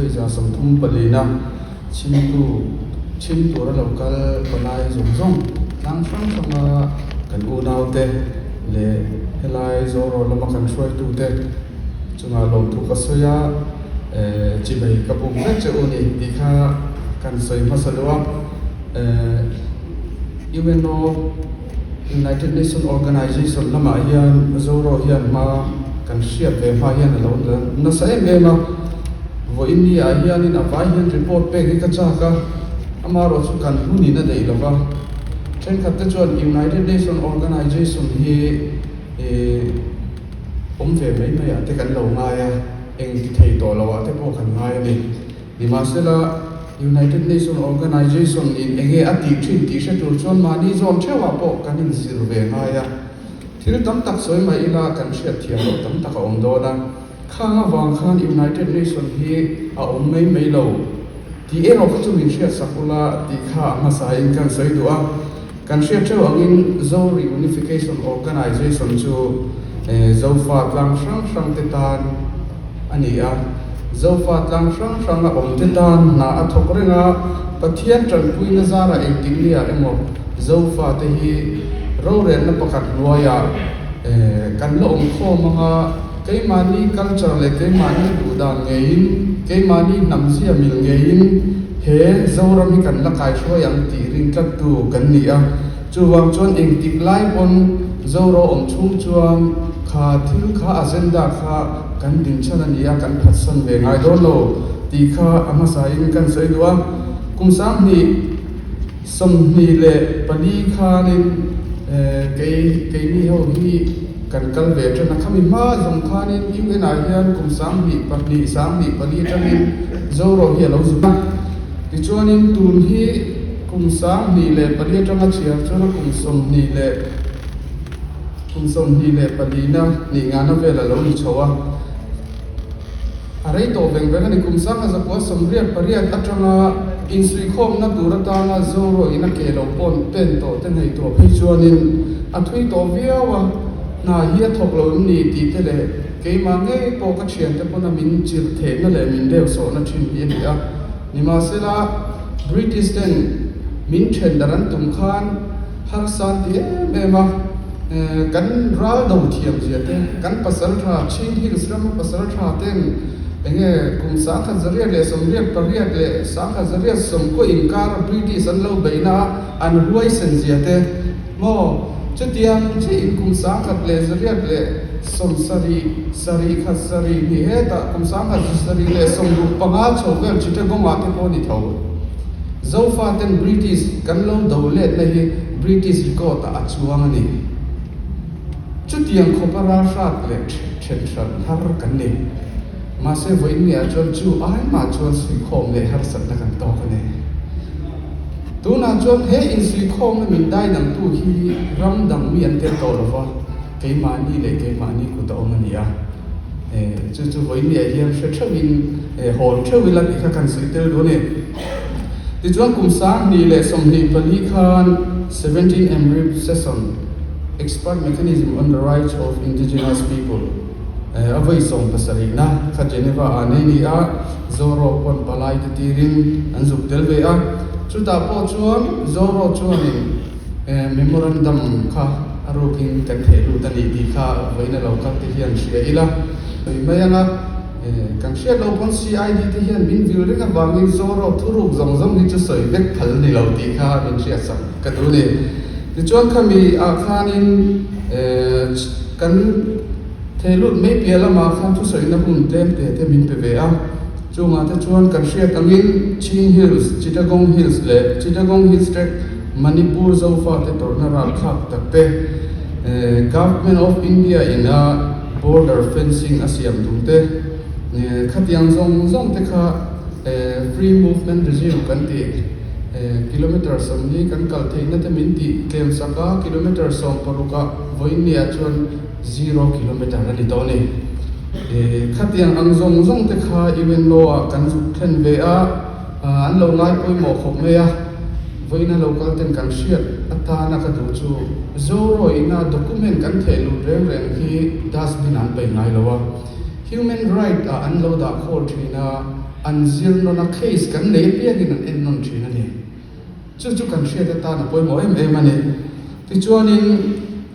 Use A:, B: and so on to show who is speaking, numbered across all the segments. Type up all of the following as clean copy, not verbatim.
A: Vawi 34 na chhimtu chhim tura lo kal palai zawng zawng tlang hrang hranga kan unaute leh helai Zoro lama kan hruaitute chungah lawmthu ka sawi a, chibai ka buk vek che u ni tih kha kan sawi hmasa deuh a. UNO, United Nation Organization, lamah hian Zoro hian hma kan hriat ve hma hian a lo nasa em em a, vawiin ni ah hianin a vai hian report pek hi ka chak a, amaherawh chu kan hunin a daih lova, thenkhat te chuan United Nation Organization hi ih awm ve mai mai ah te kan lo ngai a, eng ti thei tawh lo ah te pawh kan ngai a ni. Nimahsela, United Nation Organization in enge a tih thin tih hre tur chuan mahni zawn theuhah pawh kan inzir ve ngai a. Thil tam tak sawi mai ila kan hriat thiam loh tam tak a awm dawn a. Khang avang khan United Nation hi a awm mai mai lo tih erawh kha chu min hriat sak ula tih kha a hmasain kan sawi duh a. Kan hriat theuh angin Zo Reunification Organization chu Zofa tlang hrang hrangte tan, a ni a. Zofa tlang hrang hranga awmte tan hna a thawk reng a, Pathian tanpuina zara engtik nia emaw Zofa te hi rorelna pakhat hnuaiah kan la awm khawm ang a, keimahni culture leh keimahni duhdan ngeiin, keimahni hnamzia mil ngeiin he Zoram hi kan la kaihruai ang tih rin tlattu kan ni a. Chuvang chuan engtik lai pawn Zoro awm chhung chuan kha thil kha agenda kha kan dinchhan a ni a, kan phatsan ve ngai dawn lo tih kha a hmasain kan sawi duh a. Kum 2024 khanin kei keini ho hi kan kal ve tan a, khami hma zawng khanin UN ah hian kum 2002 2004 atangin Zoro hi a lo zuk a. Tichuanin tun hi Kum 2004 atanga chhiar chuan a kum sawmhnih leh kum sawmhnih leh palina nih ngana vel a lo ni chho a. A rei tawh veng veng a ni. Kum 1988 atanga insuihkhawmna tur atana Zoro in a ke lo pawn pen tawh te ngaihtuah phei chuanin a thui tawh viau a, hna hi a thawk lo em ni tih te leh keimah ngei pawh ka thiante pawna min chirh thehna leh min deuhsawhna thin hi a ni a. Nimahsela, British ten min then darh an tum khan harsa an ti em em a, kan ral do thiam zia te, kan pasaltha Chin Hills rama pasaltha ten enge kum 1888 leh 1890 inkar British an lo beihna a an huaisen zia te maw chutiang chiah in kum 1707 sarih khat sarih hnih hetah kum 1765 chho vel Chittagong ah te pawh ni tho. Zofa ten British kan lo do letna hi British record ah a chuang a ni. Chutiang khawpa ralhrat leh then hran har kan ni. Mahse vawiin nge ah chuan chu ai mah chuan suikhawm leh harsatna kan tawk a ni. Tunah chuan he insuikhawmna min daidangtu hi ram dang mi an tel tawh lova. Keimahni leh keimahni kut a awm a ni a, chu chu vawinia hian hre theuhin hawn theuh ila tih kha kan sawi tel duh a ni. Tichuan kum 2024 khan 17 EMRIP Session, Expert Mechanism on the Rights of Indigenous People, a vawi 70na kha Geneva ah nei ni a, Zoro pawn palai te tirin an zuk tel ve a, chutah pawh chuan Zoro chuanin Memorandum kha a rukin kan theh lut a ni tih kha vawiin a lo kal te hian hria ila. Sawi mai anga kan hriat loh pawn CID te hian min vil reng avangin Zoro thuruk zawng zawng hi chu sawi vek phal ni lo tih kha min hriatsak ka duh ni. Tichuan khami ah khanin kan theh lut mai piah lamah khan thusawina hun tlem te te min pe ve a. Chungah te chuan kan hriat angin Chin Hills, Chittagong Hills leh Chittagong Hills Tract Manipur Zofate tawrhna ralthlak tak te, Government of India in a border fencing a siam tum te, khatiang zawng zawng te kha free movement regime kan tih, kilometre 40 kan kal theihna te min tih tlem sak a, kilometre 16 ah vawiinniah chuan zero kilometre a ni tawh a ni. Khatiang ang zawng zawng te kha UNO ah kan zuk thlen ve a, an lo ngai pawimawh khawp mai a, vawiina lo kal ten kan hriat atana ka duh chu Zoro ina document kan theh lut reng reng hi dustbin an paih ngai lo a, human right ah an lo dah khawl thin a. An zir nawn a, case kan nei apiangin an en nawn thin a ni. Chu chu kan hriat atan a pawimawh em em a ni. Tichuanin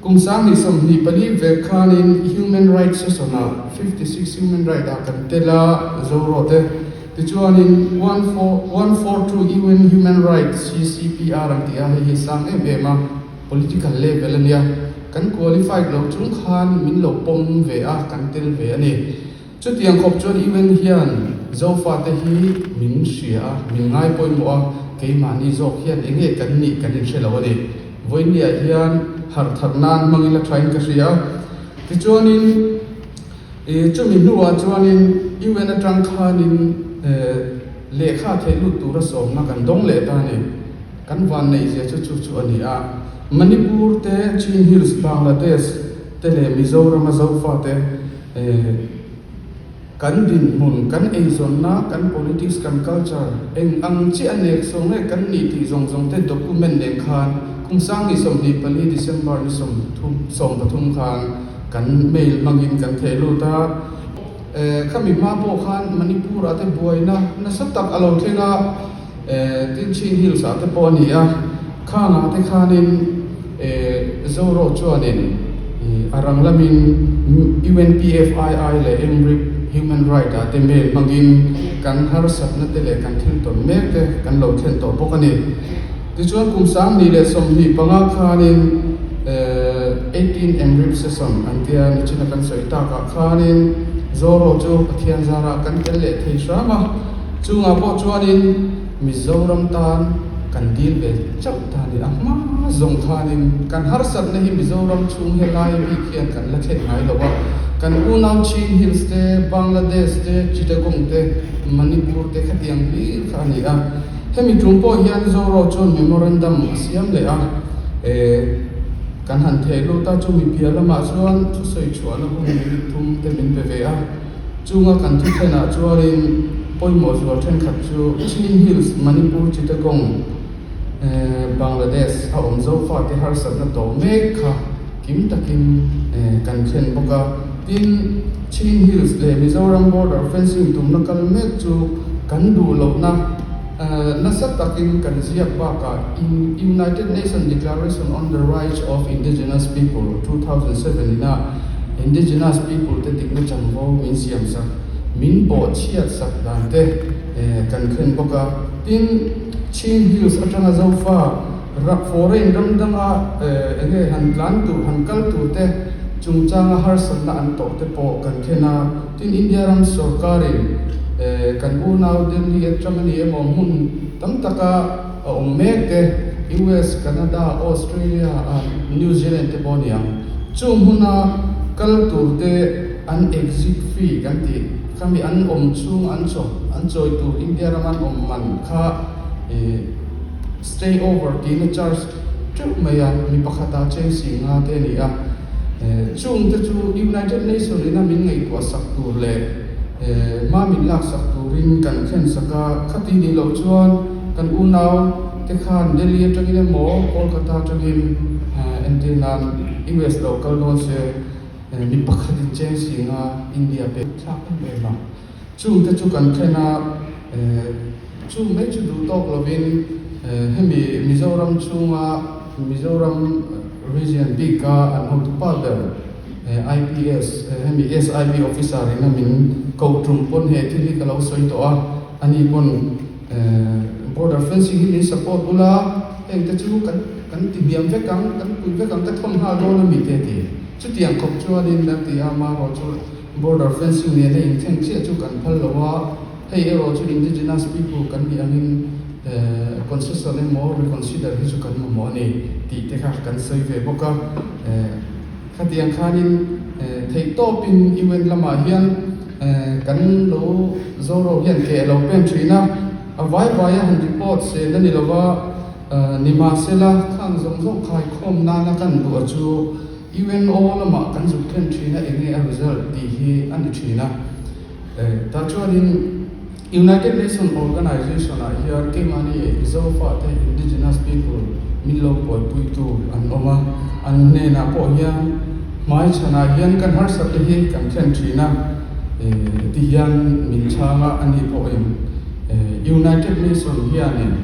A: kum 2024 vek khanin Human Rights Session-ah 56 Human Right ah kan tel a, Zoro te. Tichuanin 142 UN Human Rights CCPR an ti a, hei hi sang em em a, political level a nia. Kan qualified lo chung khan min lo pawm ve a, kan tel ve a ni. Chutiang khawp chuan UN hian Zofate hi min hria a, min ngai pawimawh a, keimahni zawk hian eng nge kan nih kan inhre lo a ni. Vawinia hian harh thar nan hmangin la thain ka hria a. Tichuanin chumi hnuah chuanin UN atang khanin lehkha theih lut tura sawmna kan dawng leh ta a ni. Kan vanneihzia chu chu chu a ni a. Manipur te, Chin Hills, Bangladesh te leh Mizorama Zofate, Kan dinhmun, kan eizawnna, kan politics, kan culture, eng ang chiah a nek saw nge kan nih tih zawng zawng te document nen khan kum 2024 December ni 14 khan kan mail hmangin kan theh lut a. Khami hma pawh khan Manipur ah te buaina nasa tak a lo thleng a, tin Chin Hills ah te pawh a ni a, khang ah te khanin Zoro chuanin a rang lamin UNPFII leh MRIP Human Right ah te mail hmangin kan harsatna te leh kan thil tawn mek te kan lo thlen tawh bawk a ni. Tichuan kum 2025 khanin 18 MRIP session an tia nichina kan sawi takah khanin Zoro chu Pathian zarah kan tel leh thei hram a, chungah pawh chuanin Mizoram tan kan dil ve chauh ta a ni. A hma zawng khanin kan harsatna hi Mizoram chhung helai bik hian kan la thlen ngai lo a, kan unau Chin Hills te, Bangladesh te, Chittagong te, Manipur te khatiang hlir kha a ni a. Hemi tum pawh hian Zoro chuan memorandum a siam leh a, kan han theh lut a, chumi piah lamah chuan thusawi chhuahna hun minute thum te min pe ve a. Chunga kan thuthenah chuanin pawimawh zual thenkhat chu Chin Hills, Manipur, Chittagong, Bangladesh a awm Zofate harsatna tawh mek kha kim takin kan thlen bawk a. Tin, Chin Hills leh Mizoram border fencing tumna kal mek chu kan duh lohna nasa takin kan ziak bakah United Nations Declaration on the Rights of Indigenous People, 2007 ina Indigenous people te dikna chanvo min siam sak, min bawh chhiat sak dan te kan thlen bawk a. Tin, Chin Hills atanga Zofa foreign ram danga eng nge han tlan tur, han kal tur te chungchanga harsatna an tawh te pawh kan thlen a. Tin, India ram sorkarin kan unau Delhi atang a ni emaw hmun tam taka a awm mek te, US, Canada, Australia, New Zealand te pawh a ni ang. Chung hmuna kal tur te an exit fee kan tih khami an awm chhung an chaw an chawi tur India rama an awm man kha stay over tiin a charge teuh mai a, mi pakhata cheng si nga te a ni a. Chung te chu United Nation ina min ngaihtuah sak tur leh hma min lak sak turin kan thlen sak a, khati nih loh chuan kan unau te khan Delhi atangin emaw Kolkata atangin entir nan US lo kal dawn se mi pakhat in cheng si nga India pek thlak em em a. Chung te chu kan thlen a, chung mai chu duh tawk lovin hemi Mizoram chhunga Mizoram Region bika an hotupa ber IPS hemi SIB officer in a min koh tum pawn he thil hi ka lo sawi tawh a, ani pawn border fencing hi min support bula heng te chu kan kan ti hniam vek ang, kan pui vek ang ka thawn nghal dawn a mi te a ti. Chutiang khawp chuanin a ti a, amaherawh chu Border fencing nena inthleng chiah chu kan phal lo a, hei erawh chu indigenous people kan nih angin concession emaw reconsider hi chu kan mamawh a ni tih te kha kan sawi ve bawk a. Khatiang khanin theihtawpin UN lamah hian kan lo Zoro hian ke a lo pen thin a, a vai vai a han report sel a ni lo va, nimahsela khang zawng zawng khaikhawm nana kan duh a chu UNO lamah kan zuk thlen thin a enge a result tih hi a ni thin a. Tah chuanin United Nation Organization ah hian keimahni Zofate Indigenous people min lo buaipuitu an awm a, an hnenah pawh hian hmai chhanah hian kan harsatna hi kan thlen thin a. Ti hian min chhang a, ani pawhin United Nation hianin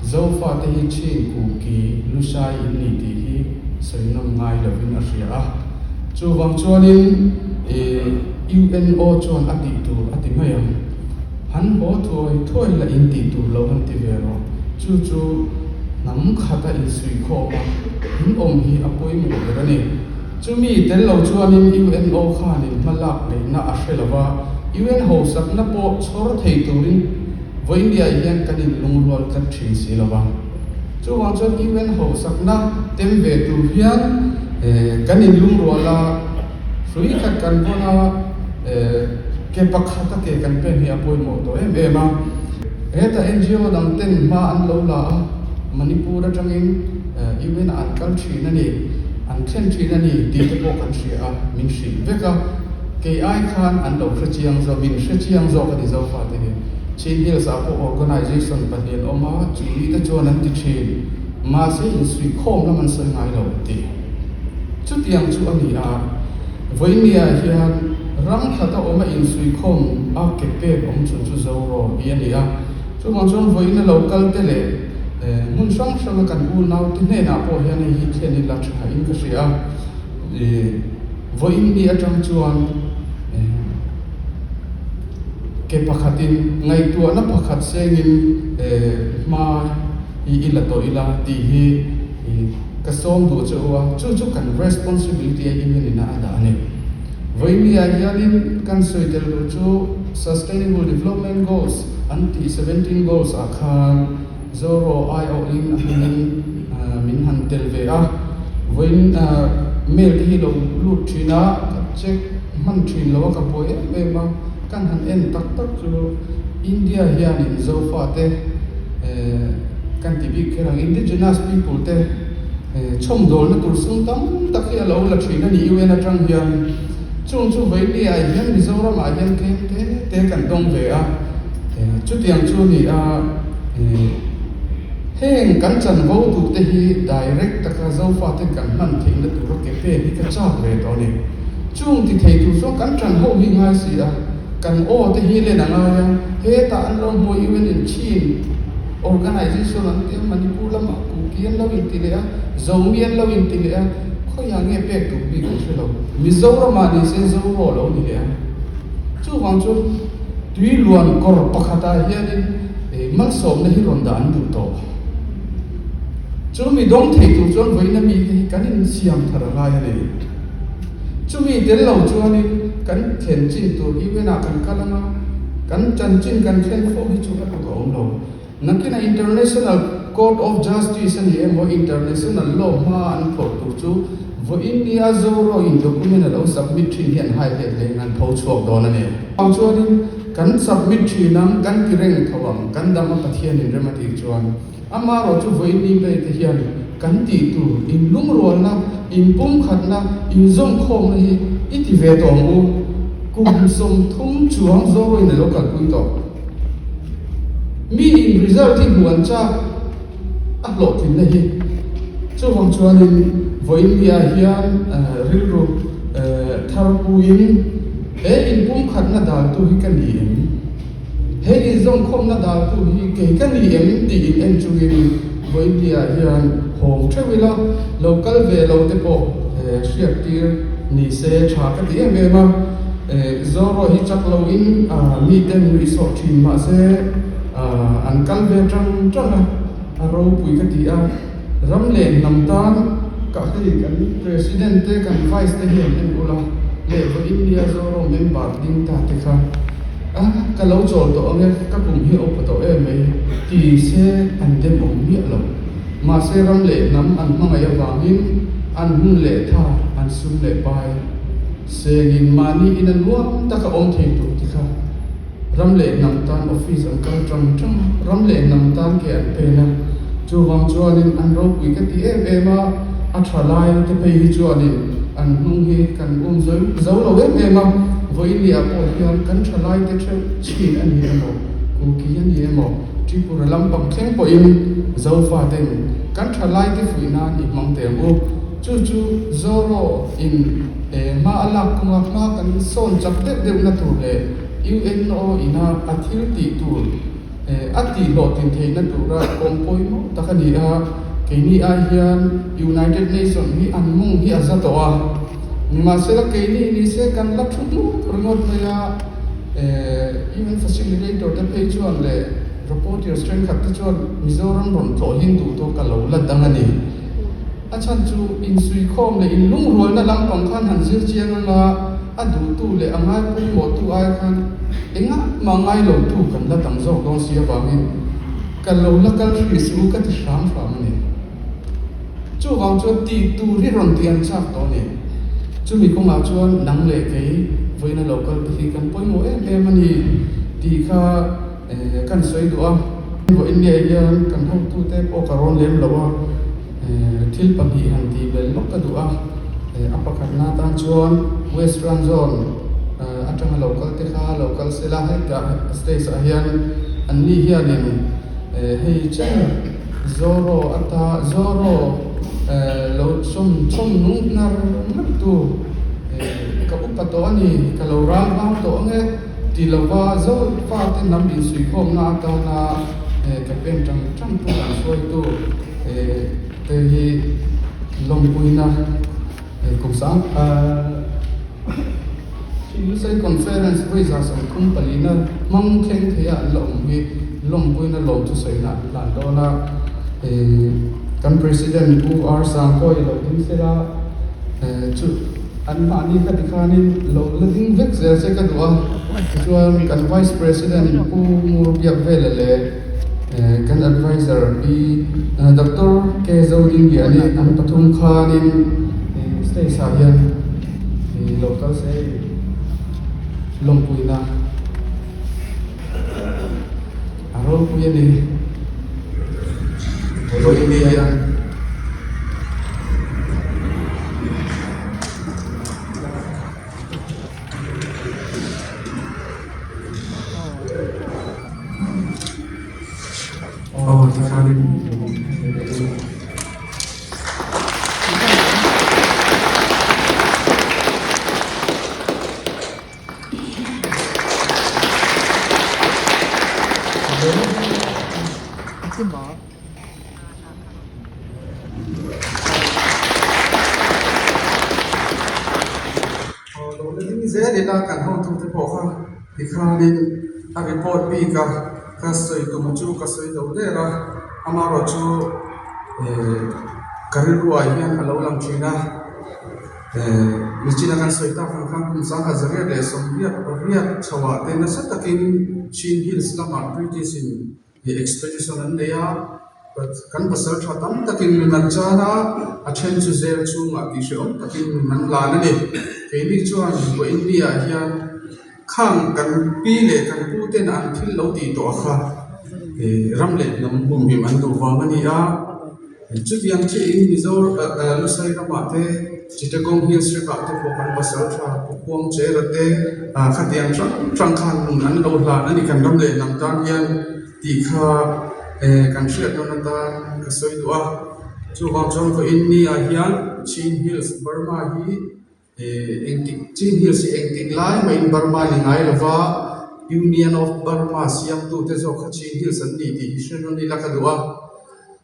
A: Zofate hi Chin Kuki Lushai in ni tih hi sawi nawm ngai lovin a hria a. Chuvang chuanin UNO chuan a tih tur a ti mai ang. Han haw thuai thuai la in tih tur lo han ti ve rawh. Chu chu hnam khata insuihkhawm a in awm hi a pawimawh ber a ni. Chumi tel lo chuanin UNO khanin hma lak ngaihna a hre lo va, UN hausakna pawh chhawr thei turin vawiindiah hian kan inlungrual tlat thin si lo va. Chuvang chuan UN hausakna tem ve tur hian kan inlungrual a, hrui khat kan vawn a, ke pakhata ke kan pen hi a pawimawh tawh em em a. Hetah NGO dang ten hma an lo la a, Manipur atangin UN ah an kal thin a ni, an thlen thin a ni tih te pawh kan hria a, min hrilh vek a. Kei ai khan an lo hre chiang zawk, min hre chiang zawk a ni Zofate hi. Chin Hills ah pawh organization pahnih an awm a, chu mi te chuan an ti thin, mahse insuihkhawm lam an sawi ngai lo tih. Chutiang chu a ni a, Vawinia hian ram khat a awm a insuihkhawm a ke pek awm chhun chu Zoro hi a ni a, chuvang chuan vawiin a lo kal te leh hmun hrang hranga kan unaute hnenah pawh hian hei hi thlen ila tha in ka hria a, vawiin ni atang chuan ke pakhatin ngaihtuahna pakhat sengin hma hi i la tawh ila tih hi Ka sawm duh che u a, chu chu kan responsibility a union-in a dah a ni. Vawinia hianin kan sawi tel duh chu Sustainable Development Goals an tih 17 goals ah khan Zoro aiawhin a hmingin min han tel ve a. Vawiin mail te hi lo lut thin a, ka check hman thin lo a, ka buai em em a, kan han en tak tak chu India hianin Zofate Kan ti bik kher ang, Indigenous people te chhawmdawlna tur sum tam tak hi a lo la thin a ni UN atang hian. Chung chu Vawinia ah hian Mizoram ah hian tlem te te kan dawng ve a, chutiang chu a ni a, heng kan chanvo duh te hi direct taka Zofa ten kan hman theihna tura ke pen hi ka chak ve tawh a ni. Chung ti thei tur chuan kan tan ho hi ngai si a. Kan aw te hi len a ngai a, hetah an lo hmuh UN in Chin organization an ti a, Manipur lamah Kuki an lo inti leh a, Zomi an lo inti leh a, khawiah nge pek tur bik an hre lo. Mizoramah ni se Zoro lo ni leh a. Chuvang chuan tui luan kawr pakhatah hianin malsawmna hi rawn dah an duh tawh. Chu mi dawng thei tur chuan vawiina mite hi kan insiam thar a ngai a ni. Chumi tel lo chuanin kan thlen chin tur UN-ah kan kal ang a, kan chanchin kan thlen fo hi chu a tluk a awm lo. Nakinah International Court of Justice a ni emaw International Law hmaa an phawrh tur chu vawiin nia Zoro-in document a lo submit thin hi an hai let leh an pho chhuak dawn a ni. Vang chuanin kan submit thin ang, kan ti reng tho ang, kan dam a Pathianin rem a tih chuan. Amarawh chu vawiin ni vei te hian kan tih tur inlungrualna, inpumkhatna, inzawmkhawmna hi i ti ve tawh ang u. Kum 30 chuang Zorain a lo kalpui tawh. Mi in result hi hmuh an chak a hlawhtlinna hi. Chuvang chuanin vawiin ni ah hian rilru thar puiin he inpumkhatna daltu hi ka ni em? He inzawmkhawmna daltu hi kei ka ni em tiin en chungin Vawiindia hian hawng theuh ila, lo kal ve lo te pawh hriattir ni se tha ka ti em em a. Zoro hi chak loin miten nuihsawh thin mahse an kal ve tang tang a, a ropui ka ti a. Ram leh hnam tan ka hei kan President te kan Vice te hian en ula leh vawiin nia Zoro member ding ta te kha a ka lo chawl tawh ang e ka kum hi a upa tawh em mai ti se an dem awm miah lo. Mahse ram leh hnam an hmangaih avangin an hun leh tha an sum leh pai sengin mahni in a nuam taka awm thei tur te kha Ram leh hnam tan office an kal tang tang a, ram leh hnam tan ke an pen a, chuvang chuanin an ropui ka ti em em a, a tha lai te phei hi chuanin an hnung hi kan um zo zo lo em em a, vawiin pawh hian kan tha lai te theuh chin a ni emaw, Kuki a ni emaw, Tripura lampang thleng pawhin Zofa ten kan tha lai te fuih nan i hmang teh ang u. Chu chu Zoro in hma a lak kawnga hma kan sawn chak deuh deuhna tur leh UNO ina a thil tih tur a tih hlawhtlin theihna tura kawng pawimawh tak a ni a. Keini ai hian United Nation hi an mawng hi a za tawh a, nimahsela keini ni se kan la thu hnuk ringawt mai a, UN facilitator te phei chuan leh Rapporteurs thenkhat te chuan Mizoram rawn tlawh hin duh tawh ka lo la dang a ni. A chhan chu insuikhawm leh inlungrualna lampang khan han zir chiang anga a duhtu leh a ngai pawimawhtu ai khan engah mah ngai lotu kan la tam zawk dawn si avangin ka lo la kal hrih suh u ka ti hram hram a ni. Chuvang chuan tih tur hi rawn ti an chak tawh a ni. Chumi kawngah chuan nang leh kei vawiina lo kal te hi kan pawimawh em em a ni tih kha Kan sawi duh a, vawiin nge hian kan hotute pawh ka rawn lem lo a, thil pahnih han tih belh lawk ka duh a, a pakhatna atan chuan West Ranzone atanga lo kal te kha lo kal se la, hetah stage ah hian anni hianin hei chen Zoro ata Zoro lo chawm chawm nung hnar hnar tu ka upa tawh a ni, ka lo ral vang tawh ang e. Ti lova Zofate hnam insuihkhawmna atana ka pen tang tang tu kan hruaitu te hi lawmpuina kum sang Lusei Conference vawiza 34na hmang thleng theia an la awm hi lawmpuina lawm thusawiina an hlan dawn a. Kan President Pu R Sangkawi lo ding sela chu An mahni kha tikhanin lo la ding vek zel che ka duh a, tichuan kan Vice President Pu Ngur Biakvela leh kan Adviser Pi Doctor K Zodingliani an pathum khanin stage ah hian lo kal se lawmpuina a ropui a ni. Vawiin hian. Aw tikhanin Aw lo la ding zel ila kan hotute pawh kha tikhanin a report bik a ka sawi tum chu ka sawi lo der a amaherawhchu eh ka rilruah hian a lo lang thin a. Michina kan sawi tak ang khan kum 1988 chhoah te nasa takin Chin Hills lamah British in expedition an nei a, kan pasal tha tam takin nun an chan a, a then chu zel chhungah tih hrehawm takin nun an lan a ni. Keini chuan vawiin ni-ah hian khang kan pi leh kan pu ten an thil lo tih tawh kha ram leh hnam humhim an duh vang a ni a. Chutiang chiahin Mizo Lusai ramah te, Chittagong Hills Trek-ah te pawh kan pasal tha Pu Khuang Chera te khatiang hrang hrang khan nun an lo hlan a ni kan ram leh hnam tan hian tih kha kan hriat nawn atan ka sawi duh a. Chuvang chuan vawiin ni-ah hian Chin Hills Burma hi Engtik Chin Hills hi engtik lai mahin Burma ni ngai lova Union of Burma siamtute zawk kha Chin Hills an ni tih hi hre nawn ila ka duh a.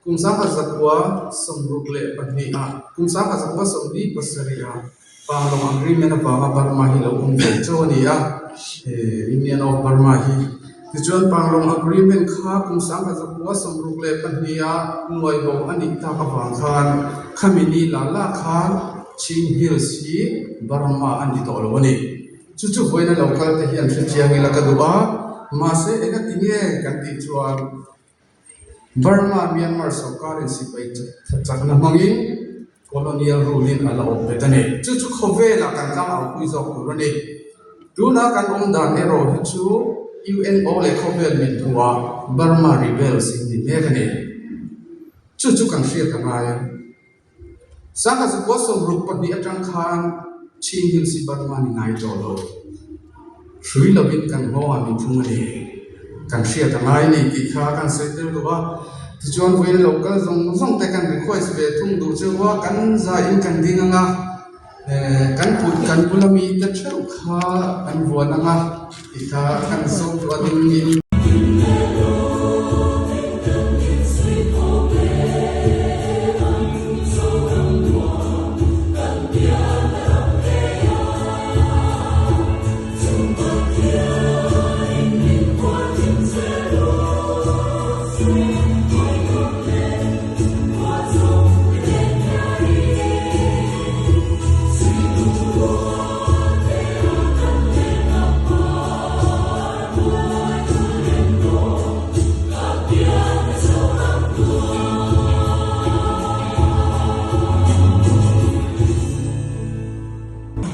A: Kum 1962 ah kum 1947 ah Panglong Agreement avanga Burma hi lo awm ve chauh a ni a, Union of Burma hi. Tichuan Panglong Agreement kha kum 1962 ah nuaibo a nih tak avang khan khami ni la la khan Chin Hills hi Burma a ni tawh lo a ni. Chu chu vawiina lo kal te hian hre chiang ila ka duh a, mahse engati nge kan tih chuan Burma Myanmar sorkarin sipai chakna hmangin Colonial rule in a la awm bet a ni. Chu chu khawvelah kan tlang au pui zawk tur a ni. Tuna kan awm dan erawh hi chu UNO leh khawvel min hmuhah Burma rebels in ni mek a ni. Chu chu kan hriat a ngai. 1962 atang khan Chin Hills hi Burma ni ngai tawh lo. Hrui lovin kan nghawngah min thlung a ni. Kan hriat a ngai a ni tih kha kan sawi tel duh a. Tichuan vawiin lo kal zawng zawng te kan request ve thung duh che u a, kan zaiin kan ding ang a, kan kut kan bula mite theuh kha kan vuan ang a tih kha kan zawng duh a ding in.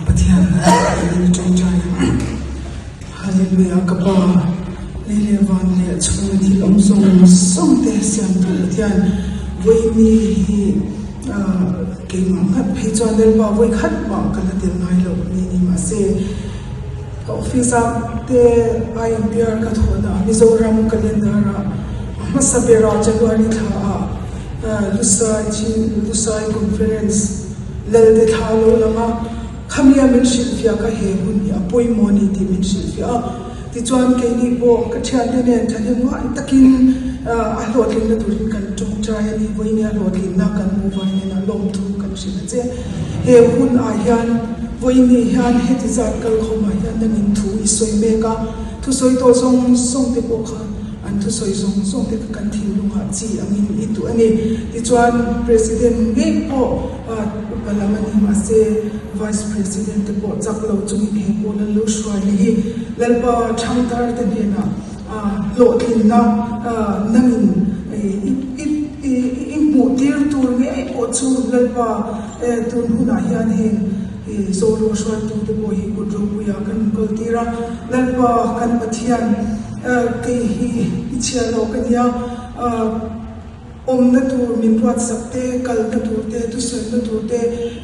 B: Pathian in tawngtai Hallelujah ka pa lei leh van leh chhunga thil awm zawng zawng te siam tu Pathian vawiini hi ah keimah nghat phei chuan Lalpa vawi khat mah ka la tel ngai loh ni ni mahse ka office a te IMPR ka thawhna ah Mizoram calendar ah a hmasa berah January thla ah Lusai Lusai conference Lalte thla a lo lang a, Khamia min hrilhfiah kha he hun hi a pawimawh a ni tih min hrilhfiah a. Tichuan keini pawh ka thiante nen thahnem ngai takin a hlawhtlinna turin kan tawngtai a ni. Vawinia hlawhtlinna kan hmuh vai nen a lawmthu kan hrilh a che. He hun ah hian vawiini hian heti zat kalkhawmah hian nangin thu i sawi mek a, thusawi tawh zawng zawng te pawh kha An thusawi zawng zawng te kha kan thinlungah chi angin i duh a ni. Tichuan President ngei pawh upa lam a ni mahse Vice President te pawh chak lo chungin he pawl an lo hruai na hi Lalpa Thangthar te hnenah hlawhtlinna nangin i hmuh tir tur ngei pawh chu Lalpa tun hunah hian heng Zoro hruaitu te pawh hi kut ropuiah kan inkawl tir a, Lalpa kan Pathian Kei hi i chhiar lo ka nia, awmna tur min ruatsak te, kalna tur te, thusawina tur te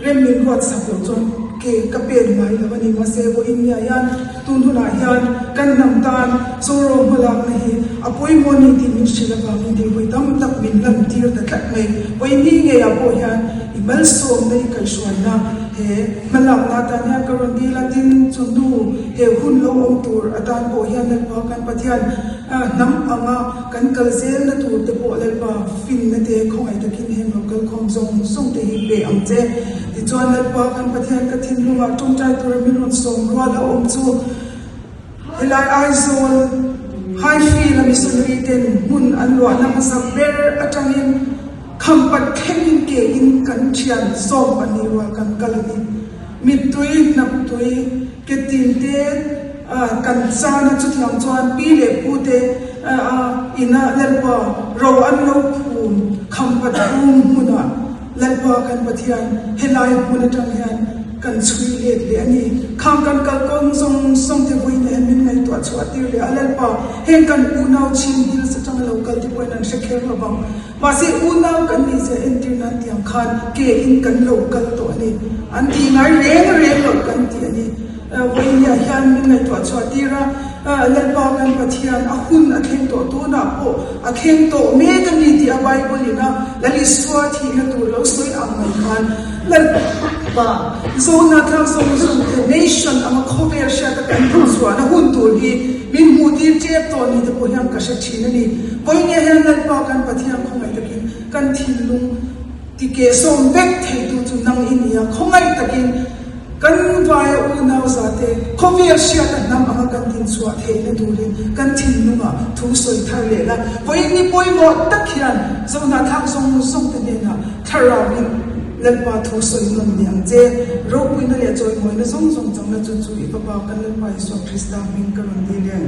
B: rem min ruatsak loh chuan ke ka pen ngai lo a ni. Mahse, vawiin niah hian tun hunah hian kan hnam tan Zoro hmalakna hi a pawimawh a ni tih min hrilh avangin hei vawi tam tak min lantir ta tlat mai. Vawiin ni ngeiah pawh hian i malsawmna i kaihhruaina he hmalakna atan hian ka rawn dil a, tin chu hnu He hun lo awm tur atan pawh hian Lalpa kan Pathian hnam anga kan kal zelna tur te pawh Lalpa finna te khawngaih takin heng lo kalkhawm zawng zawng te hi pe ang che. Tichuan Lalpa kan Pathian ka thinlungah tawngtai tura min rawn sawm rual a awm chu helai Aizawl Highfield a missionary ten hmun an luahna hmasa ber atangin khampat thlengin ke in kan thian zawm a ni rual kan kal a ni. Mittui, hnaptui, ke tin te kan chan a, chutiang chuan pi leh pu te ina Lalpa ro an lo phum khampat phum hmunah Lalpa kan Pathian helai hmun atang hian kan chhui let leh a ni. Khang kan kalkawng zawng zawng te vawiin hian min ngaihtuah chhuah tir leh a, Lalpa heng kan unau Chin Hills atanga lo kal te pawhin an hre kher lo vang. Mahse unau kan nih zia entir nan tiang khan ke in kan lo kal tawh a ni. An tih ngai reng reng loh kan ti a ni. Vawinia hian min ngaihtuah chhuah tir a, Lalpa kan Pathian a hun a thleng tawh tunah pawh a thleng tawh mek a ni tih a Bible in a Lal Isua thihna tur lo sawi ang mai khan Lalpa Zona tlang zawng zawng te nation anga khawvel hriata kan hmuhchhuahna hun tur hi min hmuh tir tep tawh ni te pawh hian ka hre thin a ni. Vawinia hian Lalpa kan Pathian khawngaih takin kan thinlung ti keh sawm vek theitu chu nang i ni a, khawngaih takin kan vaia unau zate khawvel hriata hnam anga kan dinchhuah theihna turin kan thinlungah thu sawi thar leh la. Vawiin ni pawimawh tak hian Zohnahthlak zawng zawng te hnenah thlarauin Lalpa thu sawi nawn ni ang che. Ropuina leh chawimawina zawng zawng changna chu chu i Fapa kan Lalpa Isua Krista hming ka rawn dil e.